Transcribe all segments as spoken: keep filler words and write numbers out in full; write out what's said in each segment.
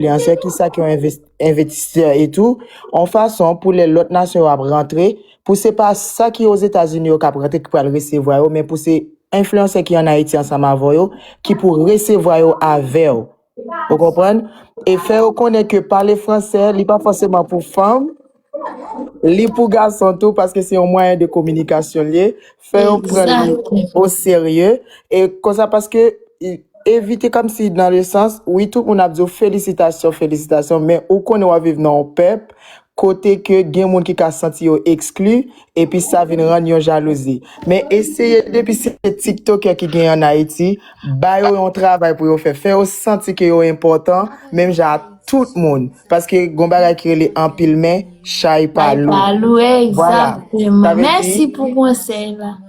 enfliyansè, ki sa ki yon enves- envestisè etou, yon fason pou lè lòt nasyon yo ap rantre, pou se pa sa ki Ozetazini yo k ap rantre ki pral resevwa yo, men pou se enfliyansè ki ann Ayiti ansanm avè yo, ki pou resevwa yo avè w. Ou konprann? E fè yo konnen ke pale fransè, li pa fòseman pou fanm, li pou gason tou, paske se yon mwayen de kominikasyon l ye. Fè yo pran li o serye. E konsa, paske, e, evite kòmsi, nan le sans, wi, tout moun ap di w felisitasyon, felisitasyon, men ou konnen w ap viv nan yon pèp kote ke gen moun ki ka santi yo ekskli, epi sa vin rann yon jalouzi. Men eseye, depi se TikTokè ki gen ann Ayiti, ba yo yon travay pou yo fè. Fè yo santi ke yo enpòtan, menm jan ak tout moun. Paske gon bagay ki rele anpil men, chay pa lou. Vwala. Sa vle di,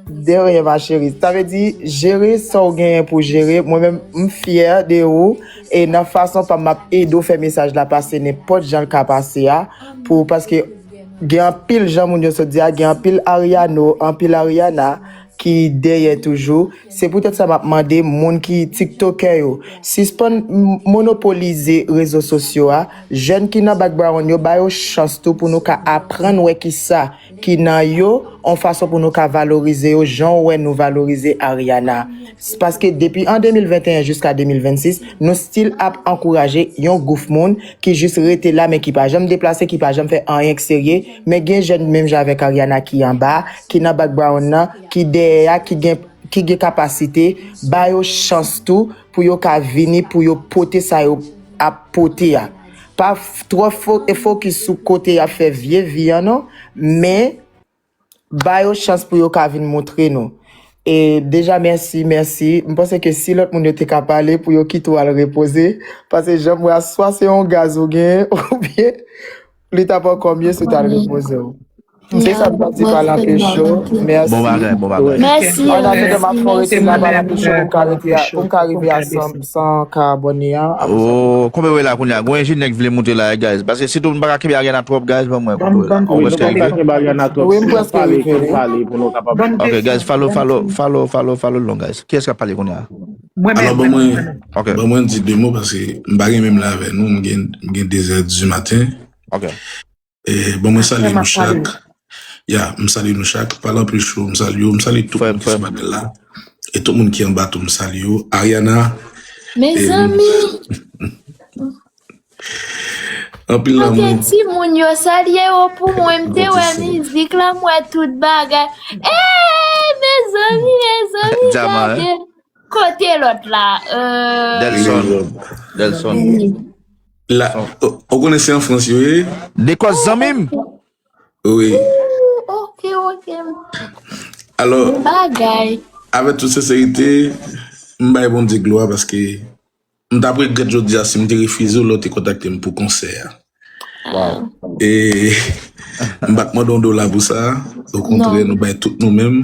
de ryen, ma cheri. Sa vle di, jere sa w genyen pou jere. Mwen menm, m fyè de ou. E nan fason pa m, m ap ede w fè mesaj la pase nenpòt jan l ka pase a. Pou, paske gen anpil jan moun yo sot di a, gen anpil Ariano, anpil Ariana ki dèyè toujou. Se poutèt sa m ap mande moun ki tiktokè yo, sispann m- monopolize rezo sosyo a. Jèn ki nan background yo, ba yo chans tou pou nou ka aprann wè kisa ki nan yo, yon fason pou nou ka valorize yo, jan w wè nou valorize Ariana. S- Paske depi an de mil venteyen jiska de mil vennsis, nou still ap ankouraje yon gwoup moun ki jis rete la, men ki pa janm deplase, ki pa janm fè anyen k serye. Men gen jèn menm jan avèk Ariana ki anba, ki nan background nan, ki dèyè a, ki gen, ki gen kapasite, ba yo chans tou pou yo ka vini, pou yo pote sa yo ap pote a. Pa f- twò fo- e fokis sou kote y ap fè vye vi an non, men ba yo chans pou yo ka vin montre nou. E deja, mèsi, mèsi. M panse ke si lòt moun yo te ka pale pou yo kite w al repoze, paske jan m wè a, swa se yon gaz ou gen, oubyen li t ap ankò mye si w t al repoze w. Se sa m t ap di, pale anpil cho. Mèsi. Bon bagay, bon bagay. Mèsi. An atandan, m ap fè yon retounen, pale anpil cho pou m ka rete a, pou m ka rive a san, san ka abòne a. Oh, konbe wè la kounye a. Gon enjenyè k vle moute la, guys. Paske sitou m pa ka kenbe Ariana twòp, guys, ban mwen konbe wè la. Wi, nou pa ka kenbe Ariana twòp. Wi, m prèske rive. Ok, guys, follow, follow, follow, follow, follow long, guys. Kiyès k ap pale kounye a? Alò, ban mwen, ban mwen di de mo, paske m pa gen menm la avè nou, m gen, m gen de zè di maten. Ok. E, bon, mwen salye nou chak. Ya, m salye nou chak. Pale anpil cho, m salye w, m salye tout moun ki sou panèl la. E tout moun ki anba tou, m salye w. Ariana. Mezanmi. Anpil lanmou. Kote timoun yo, salye yo pou mwen, m te wè mizik la, m wè tout bagay. Ey, mezanmi, mezanmi, gade. Kote lòt la? Euh, Delson. Delson. La, ou, ou konnen se an Frans yo ye? Dekòs zanmi m. Wi. Ooh, ok, ok. Alò, bon bagay. Avèk tout senserite, m bay Bondye glwa paske m t ap regrèt jodi a si m te refize w lè w te kontakte m pou konsè a. Wow. E m pa t mande yon dola pou sa. Okontrè, nou bay tout nou menm.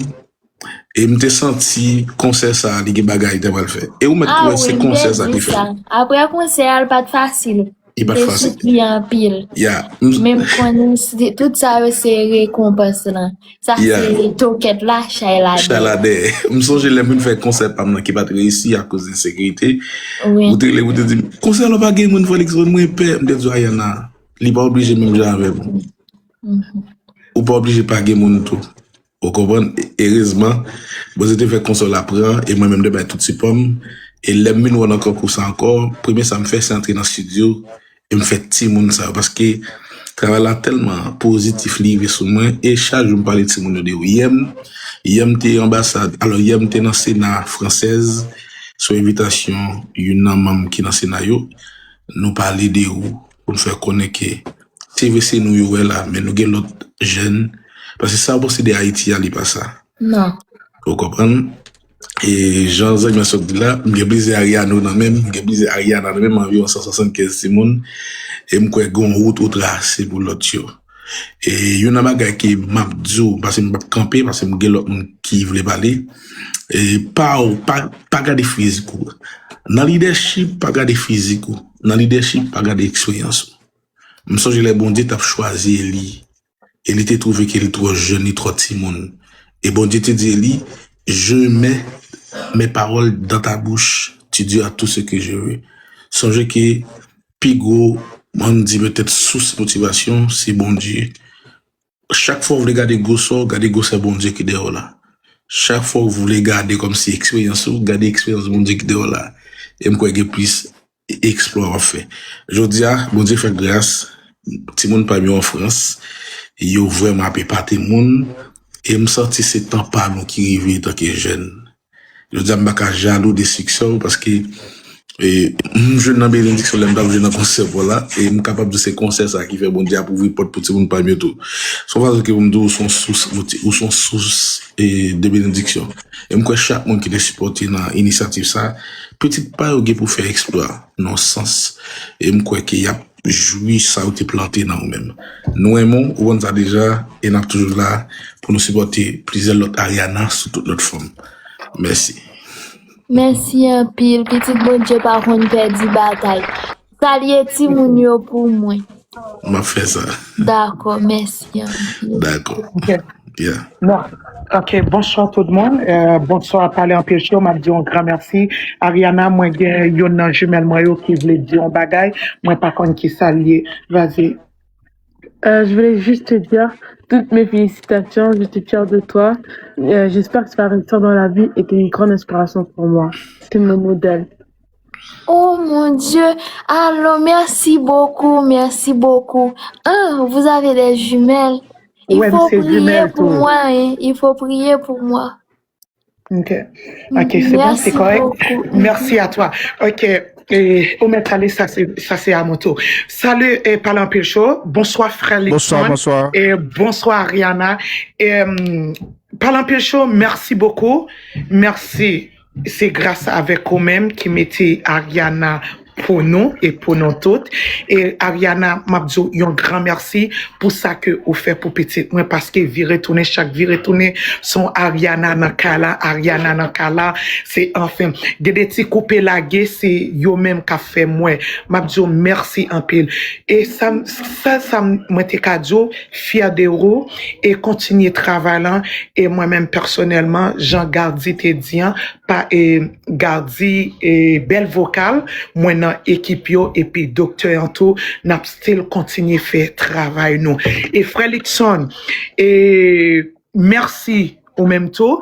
E m te santi konsè sa a, li gen bagay li te pral fè. E ou mèt kwè se konsè sa ki fè. Apre konsè a, l pa t fasil. Li pa t fasil. Te soufri anpil. Ya. Men m konnen tout sa yo se rekonpans lan. Sa se tokèt la, chay la dèyè. Chay la dèyè. M sonje lè m vin fè konsè pa m nan ki pa t reyisi akoz ensekirite. Wi. Ou te rele, ou te di m, "Konsè la pa gen moun, Fèliks, mwen pè." M te di w, "Ayana, li pa oblije menm jan avè m." Ou pa oblije pa gen moun tou. Ou konprann? E- Erezman, Bondye te fè konsè w la pran, e mwen menm de bay tout sipò m. E lè m vin wè w nan konkou sa ankò, premye sa m fè, se antre nan estidyo, e m fè timoun sa yo, paske travay la tèlman pozitif, li rive sou mwen, e chak jou m pale timoun yo de ou. Yè m, yè m te anbasad, alò, yè m te nan Sena fransèz, sou envitasyon youn nan manm ki nan Sena yo, nou pale de ou, pou n fè konnen ke se vre se nou yo wè la, men nou gen lòt jèn. Paske sa w panse de Ayiti a, li pa sa. Non. Ou konprann? E jan zanmi an sot di la, m gen plizyè Ariano nan men m, m gen plizyè Ariana nan men m, anviwon san swasannkenz timoun. E m kwè gen yon wout ou trase pou lòt yo. E youn nan bagay ke m ap di w, paske m p ap kanpe, paske m gen lòt moun ki vle pale. E pa, pa, pa gade fizik ou. Nan lidèchip, pa gade fizik ou. Nan lidèchip, pa gade eksperyans ou. M sonje lè Bondye t ap chwazi Eli, e li te twouve ke li twò jèn, li twò timoun. E Bondye te di Eli, "Je mets mes paroles dans ta bouche, tu diras tout ce que je veux." Sonje ke pi gwo, ann di petèt sous motivasyon, se Bondye. Chak fwa w vle gade gwosè w, gade gwosè Bondye ki dèyè w la. Chak fwa w vle gade kòmsi eksperyans ou, gade eksperyans Bondye ki dèyè w la. E m kwè gen plis eksplwa w ap fè. Jodi a, Bondye fè gras, timoun pa m yo an Frans, yo vrèman ap epate moun, e m santi se tan pa nou ki rive antanke jèn. Jodi a, m pa ka jalou de siksè w, paske, e, m jwenn nan benediksyon lè m t ap jwe nan konsè pa w la, e m kapab di se konsè sa ki fè Bondye ap ouvri pòt pou timoun pa m yo tou. Se yon fason ke pou m di w, ou se yon sous moti-, ou se yon sous, e, de benediksyon. E m kwè chak moun ki te sipòte nan inisyativ sa, pitit pa yo gen pou fè eksplwa nan yon sans. E m kwè ke y ap jwi sa yo te plante nan ou menm. Nou renmen w, ou konn sa deja, e n ap toujou la pou nou sipòte plizyè lòt Ariana sou tout lòt fòm. Mèsi. Mèsi anpil. Pitit Bondye pa konn pèdi batay. Salye timoun yo pou mwen. M ap fè sa. Dakò, mèsi anpil. Dakò. Ok. Yeah. Bon. Ok, bonswa tout moun. Euh, bonswa, Pale Anpil Show. M ap di yon gran mèsi. Ariana, mwen gen youn nan jimèl mwen yo ki vle di yon bagay. Mwen pa konn ki sa l ye. Vas-y. Euh, je voulais juste te dire toutes mes félicitations, je suis fière de toi. Euh, j'espère que tu vas réussir dans la vie et tu es une grande inspiration pour moi. Tu es mon modèle. Oh mon Dieu! Alors, merci beaucoup, merci beaucoup. Ah, vous avez des jumelles. Il Ouais, faut c'est prier jumelles pour tout. Moi, hein. Il faut prier pour moi. Ok. Ok, c'est bon, c'est Merci correct. Beaucoup. Merci à toi. Ok. E, ou mèt ale, sa se, sa se a mon tour. Salut, e, Pale Anpil Show. Bonswa, frè Lixon. Bonswa, bonswa. E bonswa, Ariana. E, mm, Pale Anpil Show, merci beaucoup. Merci. Se gras avèk ou menm ki mete Ariana pou nou e pou nou tout. E Ariana, m ap di w yon gran mèsi pou sa ke ou fè pou pitit mwen, paske vire tounen, chak vire tounen, se yon Ariana nan kay la, Ariana nan kay la, se anfen. Gen de ti koupe lage, se yo menm k ap fè m wè. M ap di w mèsi anpil. E sa, m- sa, sa m- mwen te ka di w, fière de ou, e kontinye travay lan, e mwen menm pèsonèlman, jan Gardy te di an, pa, e, Gardy, e, bèl vokal, mwen nan ekip yo, epi doktè an tou, n ap still kontinye fè travay nou. E frè Lixon, e, mèsi ou menm tou,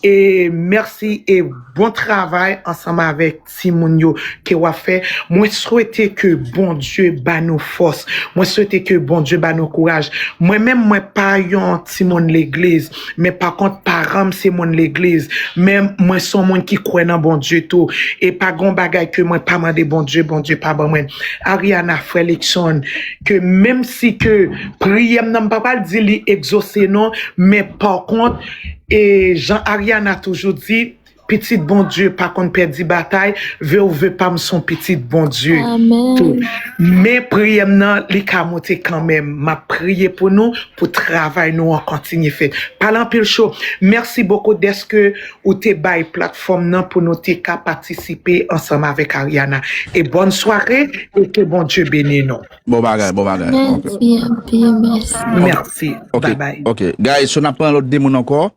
e mèsi e bon travay ansanm avèk timoun yo ke w ap fè. Mwen swete ke Bondye ba nou fòs. Mwen swete ke Bondye ba nou kouraj. Mwen menm, mwen pa yon timoun legliz, men pa kont, paran m se moun legliz. Men mwen se yon moun ki kwè nan Bondye tou. E pa gen yon bagay ke mwen pa mande Bondye, Bondye pa ban mwen. Ariana, frè Lixon, ke menm si ke priyè m nan, m pa pral di li egzose non, men pa kont, e jan Ariana toujou di, pitit Bondye pa konn pèdi batay, vle ou vle pa, m se yon pitit Bondye. Amen. Men priyè m nan, li ka monte kanmenm. M ap priye pou nou, pou travay nou an kontinye fèt. Pale Anpil Show, mèsi bokou dèske ou te bay platfòm nan pou nou te ka patisipe ansanm avèk Ariana. E bòn sware, e ke Bondye beni nou. Bon bagay, bon bagay. Ok. Mèsi anpil, mèsi. Mèsi. Ok, Bye bye. Ok. Guys, so n ap pran lòt de moun ankò.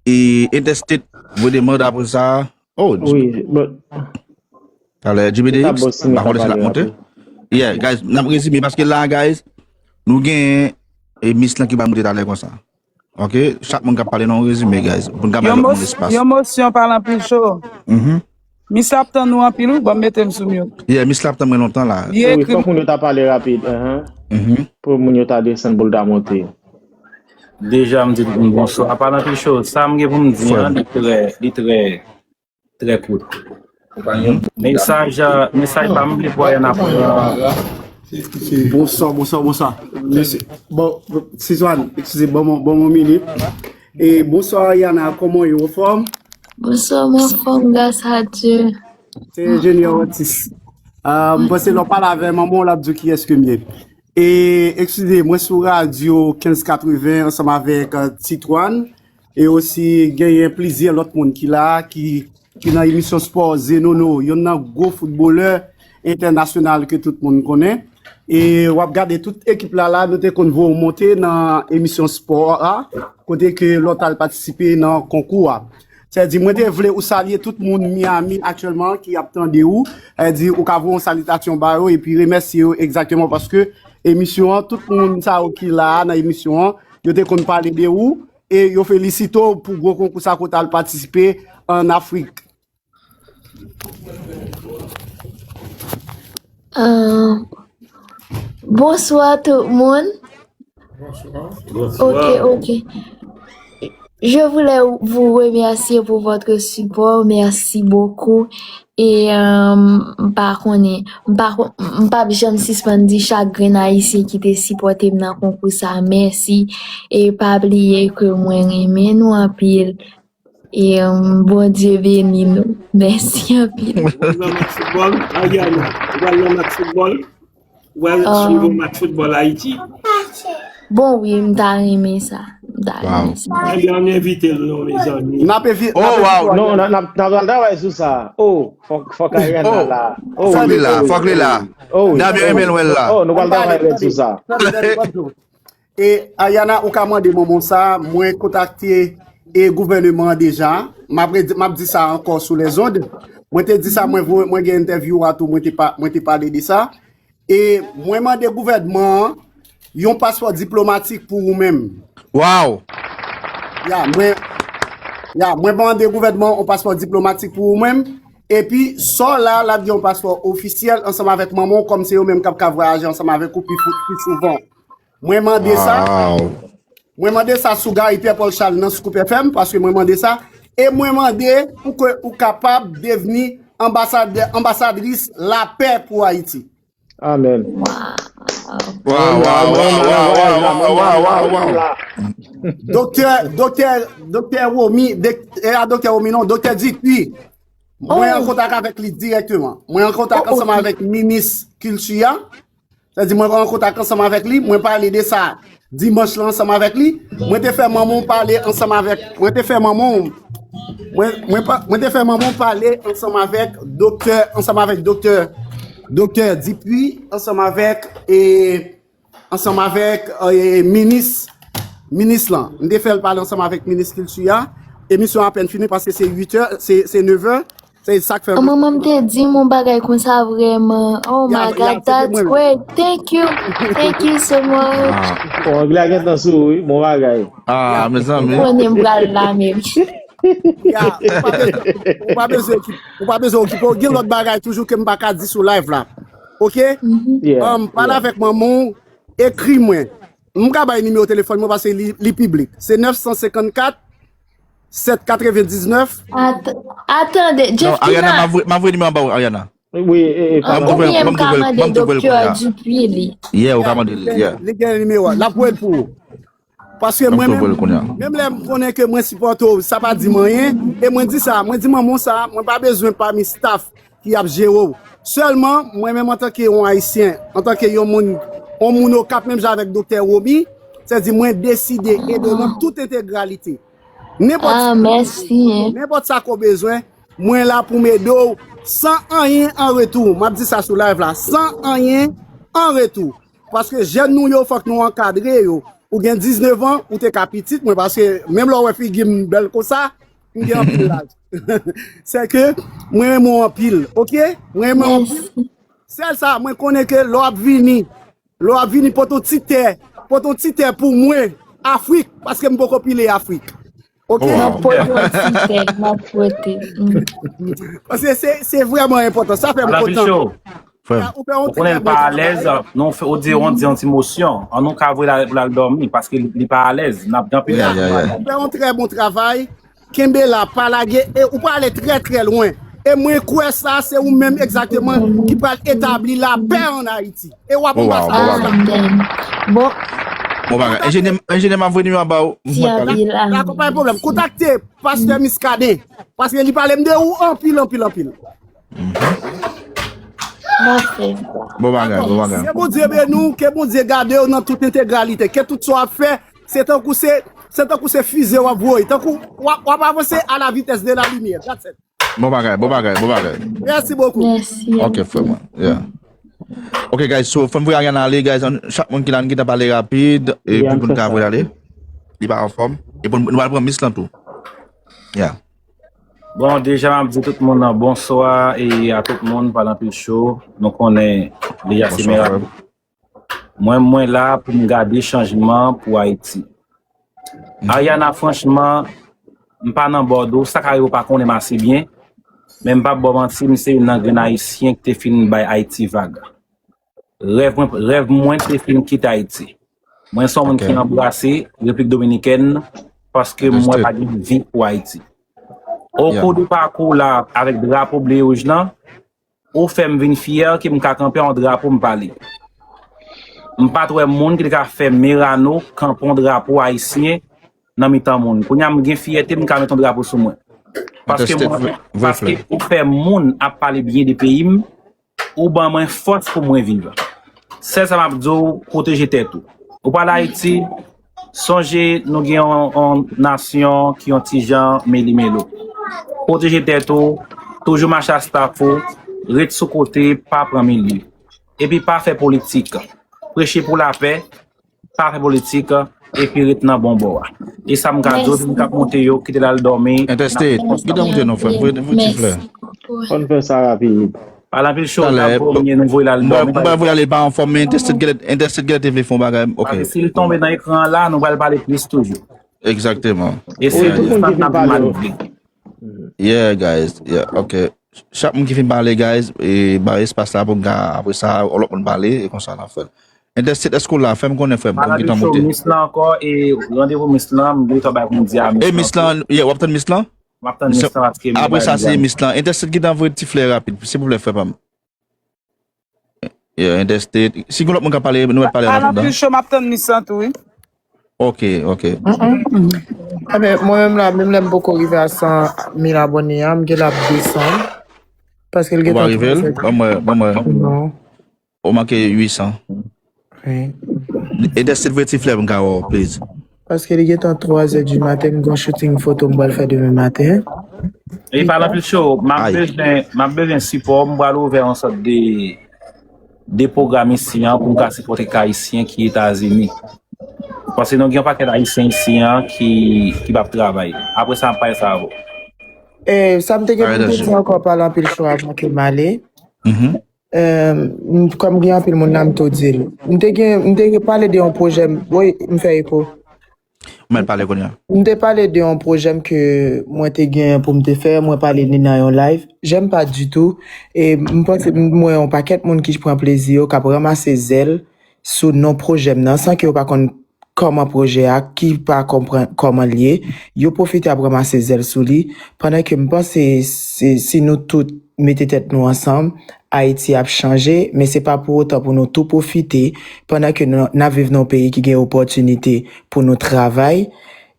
E Interstate, voye demand apre sa. Oh, Wi, bon, talè, J B D X, ta bon si nou pa ta konn si l ap pale monte. rapid. Yeah, guys, n ap rezime paske la, guys, nou gen e Miss lan ki va monte talè konsa. Ok, chak moun k ap pale nan yon rezime, guys, pou n ka bay Yon lòt moun mos- espas. Yon mosyon Pale Anpil Show. Mhm. Miss la ap tann nou anpil, wi, ban m mete m sou mute. Yeah, Miss la ap tann mwen lontan la. Yeah, Wi, ke- fòk moun yo ta pale rapid, ahan. Mhm. Pou moun yo ta desann pou l ta monte. Deja, m di tout moun bonswa. Pale Anpil Show, sa m gen pou m di an, li trè, li trè, trè kout. Mesaj, mesaj pa m vle pou Ariana pran. Bonswa, bonswa, bonswa. Mesye, bon, Sizwan, eskize, bon, bon, bon minit. E bonswa, Ariana, kòman w ye, ou anfòm? Bonswa, m anfòm, gras a Dye. Se enjenyè Otis. Ah, m panse lè w pale avè manman w, l ap di w kiyès ke m ye. E, eskize, mwen sou radyo kenz katreven ansanm avèk, ah, Titwan. E osi, genyen plizyè lòt moun ki la, ki, ki nan emisyon spò Zenono, youn nan gwo foutbolè entènasyonal ke tout moun konnen. E w ap gade tout ekip la la, nou te konn voye w monte nan emisyon spò a, kote ke lè w t al patisipe nan konkou a. Sèdi, mwen te vle ou salye tout moun Miami aktyèlman ki ap tande ou. Sèdi, ou ka voye yon salitasyon ba yo epi remèsye yo egzakteman paske emisyon an, tout moun sa yo ki la a nan emisyon an, yo te konn pale de ou e yo felisite w pou gwo konkou sa kote al patisipe ann Afrik. Euh, bonsoir tout le monde. Ok, ok. Je voulais vous remercier pour votre support. Merci beaucoup. E euh, m pa konnen, m pa, m pa janm sispann di chak grenn ayisyen ki te sipòte m nan konkou sa, mèsi. E pa bliye ke mwen renmen nou anpil. E Bondye beni nou. Mèsi anpil. Ou al nan match foutbòl, Ariana? Ou al nan match foutbòl? Ou al swiv yon match foutbòl Ayiti? Bon, wi, m ta renmen sa. M ta renmen sa. Ebyen, ann envite l non, mezanmi. N ap envite. Oh, wow. Non, n ap, n ap travay sou sa. Oh, fòk, fòk Ariana la. Oh, fòk li la, fòk li la. N ap renmen l wè l la. Oh, nou pral travay sou sa. E Ariana, ou ka mande manman w sa, mwen kontakte e gouvèneman an deja. M ap redi, m ap di sa ankò sou lèzond. Mwen te di sa, mwen voye, mwen gen entèvyou a tou, mwen te pa, mwen te pale de sa. E mwen mande gouvènman an yon paspò diplomatik pou ou menm. Wow! Ya, mwen, ya, mwen mande gouvènman an yon paspò diplomatik pou ou menm. Epi, sò la, l ap gen yon paspò ofisyèl ansanm avèk manman w, kòm se yo menm k ap ka vwayaje ansanm avèk ou pi, pi souvan. Mwen mande sa. Mwen mande sa sou Gary Pierre Paul Charles nan Scoop F M, paske mwen mande sa. E mwen mande pou ke ou kapab devni anbasadè, anbasadris lapè pou Ayiti. Amen. Wow, wow, wow, wow, wow, wow, wow. Doktè, doktè, doktè Romy, e a doktè Romy non, doktè Dupuis. Mwen an kontak avèk li dirèkteman. Mwen an kontak ansanm avèk minis kilti a. Sa di mwen an kontak ansanm avèk li, mwen pale de sa dimanch lan ansanm avèk li. Mwen te fè manman w pale ansanm avèk, mwen te fè manman w, mwen, mwen, pa- mwen te fè manman w pale ansanm avèk doktè, ansanm avèk doktè, doktè Dupuis, ansanm avèk, e, ansanm avèk e, minis, minis lan. M te fè l pale ansanm avèk minis kilti a. Emisyon apèn fini paske se uit è, se, se nèf è. Se sa k fè. Manman m te di m yon bagay konsa vrèman. Oh my God, that's great. Thank you. Thank you so much. Bon, anglè a gentan sou ou, wi. Bon bagay. Ah, mezanmi. Konnen m pral la menm. Ya, ou pa bezwen, ou pa bezwen okipe, ou pa bezwen okipe w. Gen lòt bagay toujou ke m pa ka di sou live la. Oke? Yeah, Um, pale yeah. Avèk manman w, ekri mwen. M ka bay nimewo telefòn mwen paske li, li piblik. Se nèf san senkannkat, sèt katrevendiznèf. At- Atande, Non, Ariana, Jeffrina, m ap voye- m ap voye nimewo an ba w, Ariana. Wi, e, e, an Ban m twouve l, kounye ban m m ka twouve l, mande ban m twouve l kounye doktè a. Dupuis li. Yeah, ou ka mande l, yeah. Li gen nimewo a. L ap voye l pou ou. Paske Ban m mwen twouve l menm, kounye a. menm lè m konnen ke mwen sipòte w, sa pa di m anyen. E mwen di sa, mwen di manman w sa, mwen pa bezwen pami staff ki ap jere w. Sèlman, mwen menm antanke yon Ayisyen, antanke yon moun, yon moun Okap menm jan avèk doktè Romy, sèdi mwen deside ede w nan tout entegralite. Nenpòt Ah, mèsi. Nenpòt sa ke w bezwen, mwen la pou m ede w san anyen an retou. M ap di sa sou live la, san anyen an retou. Paske jèn nou yo, fòk nou ankadre yo. Ou gen diznèf an, ou te ka pitit mwen, paske menm lè w wè figi m bèl konsa, m gen anpil laj. Se ke mwen renmen w anpil, oke? Mwen renmen w anpil. Sèl sa, mwen konnen ke lè w ap vini, lè w ap vini pote yon ti tè, pote yon ti tè pou mwen, Afrik, paske m poko pile Afrik. Oke? Oh, wow. Mwen pote yon ti tè, mwen pote. Mm. Paske se, se vrèman enpòtan. Sa fè m Ala kontan. Pichou, Frè m. Ou fè yon ou konnen l trè pa bon alèz, travay. Non, fè, ou di, on di yon ti mosyon. An nou ka voye l al pou l al dòmi, paske li, li pa alèz. N ap gen anpil Yeah, yeah, travay. yeah. Ou fè yon trè bon travay. Kenbe la, pa lage, e ou prale trè, trè lwen. E mwen kwè sa, se ou menm egzakteman ki pral etabli lapè ann Ayiti. E w ap Oh, wow, anbasadè bon bagay. Amen. Bon, Bon bagay. Enjenyè, enjenyè, m ap voye nimewo an ba w. M ti kontak li. anpil la. Dakò, pa gen pwoblèm. Kontakte pastè Muscadin. Paske li pale m de ou anpil, anpil, anpil. Mwen fè sa. Bon bagay, bon bagay. Ke Bondye beni w, ke Bondye gade w nan tout entegralite. Ke tout sa w ap fè, se tankou se, se tankou se fize w ap voye. Tankou w ap, w ap avanse a la vitès de la limyè. That's it. Bon bagay, bon bagay, bon bagay. Mèsi bokou. Mèsi. Ok, frè mwen. Yeah. Ok, guys, so, fò m voye Ariana ale, guys. An- Chak moun ki la, n gentan pale rapid. E Yeah, pou, pou n m fè ka sa. Voye l ale. Li pa anfòm. E pou n, nou pral pran Miss lan tou. Yeah. Bon, deja m ap di tout moun nan bonswa e a tout moun, pa l anpil cho. Nou konnen deja se mera. Mwen, mwen la pou m gade chanjman pou Ayiti. Ariana, franchman, m pa nan bòd ou, sa ka rive ou pa konnen m ase byen, men m p ap ba w manti, m se youn nan grenn Ayisyen ki te fin bay Ayiti vag. Rèv mwen, rèv mwen te fin kite Ayiti. Mwen se yon moun ki anbrase Repiblik Dominikèn paske m wè pa gen vi pou Ayiti. Okou de pakou la, avèk drapo ble e wouj lan, ou fè m vin fyè ke m ka kanpe yon drapo m pale. M pa t wè moun ki te ka fè Merano kanpe yon drapo ayisyen nan mitan moun. Kounye a m gen fyète m ka mete yon drapo sou mwen. Paske mwen, paske ou fè moun ap pale byen de peyi m, ou ban mwen fòs pou mwen viv. Sèl sa m ap di w, pwoteje tèt ou. Ou pral Ayiti, sonje nou gen yon, yon nasyon ki yon ti jan melimelo. Pwoteje tèt ou, toujou mache a staff ou, ret sou kote, pa pran milye. Epi pa fè politik. Preche pou lapè, pa fè politik, epi ret nan bon bò a. E sa m ka di w, moun k ap monte yo, kite l al dòmi. Entèstit, kite l monte non, frè m, voye ti flè. Ann fè sa rapid. Pale anpil cho, n ap voye nou voye l al dòmi. Mwen voye ale pa anfòm, men Entèstit genlè te vle fè yon bagay. Ok. Paske si l tonbe nan ekran an la, nou pral pale plis toujou. Egzakteman. E se tout sa n ap mal vle. Yeah, guys. Yeah, ok. Chak moun ki fin pale, guys, e ba espas la pou m ka, apre sa, yon lòt moun pale, e konsa n ap fè. Entèstit, èske w la? Fè m konnen, frè m, pou m gentan monte. Miss lan ankò, e randevou Miss lan, m gen twa bagay pou m di a Miss lan. E Miss lan, yeah, w ap tann Miss lan? M ap tann Miss lan, paske apre sa, se Miss lan. Entèstit, gentan voye ti flè rapid, silvouplè, frè pa m. Yeah, Entèstit. Si gen lòt moun ka pale, nou mèt pale an atandan. Pale anpil cho, m ap tann Miss lan tou, wi. Ok, ok. Enben, mwen menm la, menm lè m poko rive a san mil abòne a, m genlè ap desann. Paske l gentan twazè. Ou pa rive l? Ban mwen, ban mwen. Non. Ou manke uit san. Wi. Entèstit, voye ti flè m ka wè w, please. Paske li gentan twazè di maten, m gen yon shooting foto m pral fè demen maten. E pale anpil cho, m ap bezwen, m ap bezwen sipò, m pral ouvè yon sòt de, de pwogram isi an pou m ka sipòte kèk Ayisyen ki Etazini. Paske nou gen yon pakèt Ayisyen isi an ki, ki p ap travay. Apre sa, m ap pale sa avè w. E, sa m te gen pou m te di ankò, pale anpil cho avan ke m ale. Kòm gen anpil moun la, m tou di l. M te gen, m te gen pale de yon pwojè, m, woy, m fè eko. Ou mèt pale kounye a. M te pale de yon pwojè m ke mwen te gen pou m te fè, mwen pale li nan yon live. J'aime pas du tout. E m panse, m wè yon pakèt moun ki pran plezi yo, k ap ranmase zèl sou non pwojè m nan, san ke yo pa konn kòman pwojè a, ki pa konprann kòman l ye, yo pwofite ap ranmase zèl sou li, pandan ke m panse se, si nou tout mete tèt nou ansanm, Ayiti ap chanje, men se pa pou otan pou nou tou pwofite, pandan ke nou, n ap viv nan yon peyi ki gen opòtinite pou nou travay,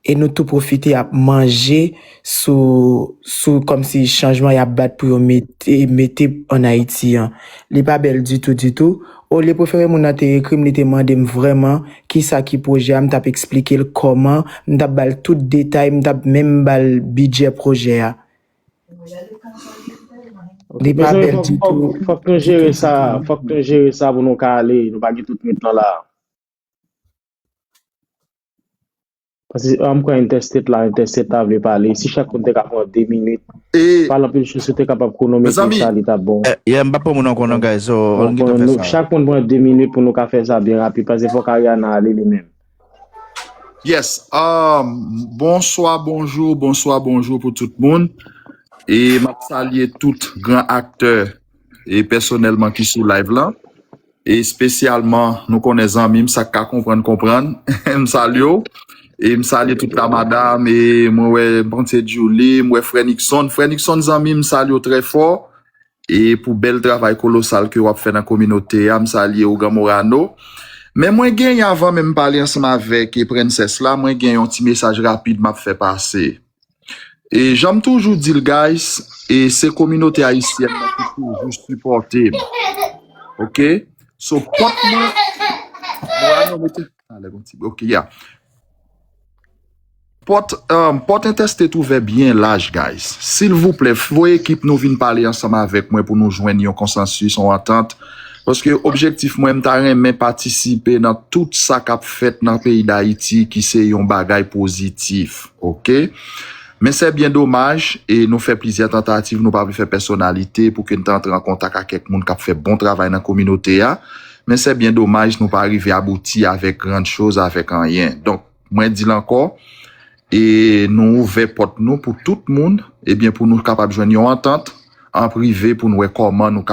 e nou tou pwofite ap manje sou, sou kòmsi chanjman y ap bat pou yo mete, mete ann Ayiti an. Li pa bèl ditou, ditou. Olye prefere moun nan te ekri m, li te mande m vrèman kisa ki pwojè a, m t ap eksplike l kòman, m t ap ba l tout detay, m t ap menm ba l bidjè pwojè a. Li pa bèl ditou. Fòk nou jere sa, fòk nou jere sa pou nou ka ale, nou pa gen tout nèt lan la. Paske, an, m kwè Entèstit la, Entèstit la vle pale. Si chak moun te ka pran de minit, pale anpil cho, si w te kapab kwonomete sa, li t ap bon. Yeah, m pa pran moun ankò non, guys, so, ann gentan fè sa. Chak moun pran de minit pou nou ka fè sa byen rapid, paske fòk Ariana ale li menm. Yes, um, bonswa, bonjou, bonswa, bonjou pou tout moun. E m ap salye tout gran aktè e pèsonèlman ki sou live lan. Espesyalman, nou konnen zanmi m, sa k ka konprann, konprann. M salye w. E m salye tout la madam, e mwen wè Bonte Julie, m wè frè Nixon. Frè Nixon, zanmi m, m salye w trè fò. E pou bèl travay kolosal ke w ap fè nan kominote a, m salye Ougan Morano. Men mwen genyen, avan menm m pale ansanm avèk, e, Prensès la, mwen gen yon ti mesaj rapid m ap fè pase. E jan m toujou di l, guys, e se kominote ayisyèn nan ki toujou sipòte m. Ok? So, pòt mwen, Morano, mete, ah, lè gon ti, ok, yeah. Pòt, um, pòt Entèstit ouvè byen laj, guys. Silvouplè, voye ekip nou vin pale ansanm avèk mwen pou nou jwenn yon konsansis, yon antant. Paske objektif mwen, m ta renmen patisipe nan tout sa k ap fèt nan peyi Dayiti ki se yon bagay pozitif, ok? Men se byen domaj, e nou fè plizyè tantativ, nou pa vle fè pèsonalite pou ke n te antre an kontak ak kèk moun k ap fè bon travay nan kominote a. Men se byen domaj, nou pa rive abouti avèk gran choz, avèk anyen. Donk, mwen di l ankò, e nou ouvè pòt nou pou tout moun, ebyen pou nou kapab jwenn yon antant an prive pou nou wè kòman nou kapab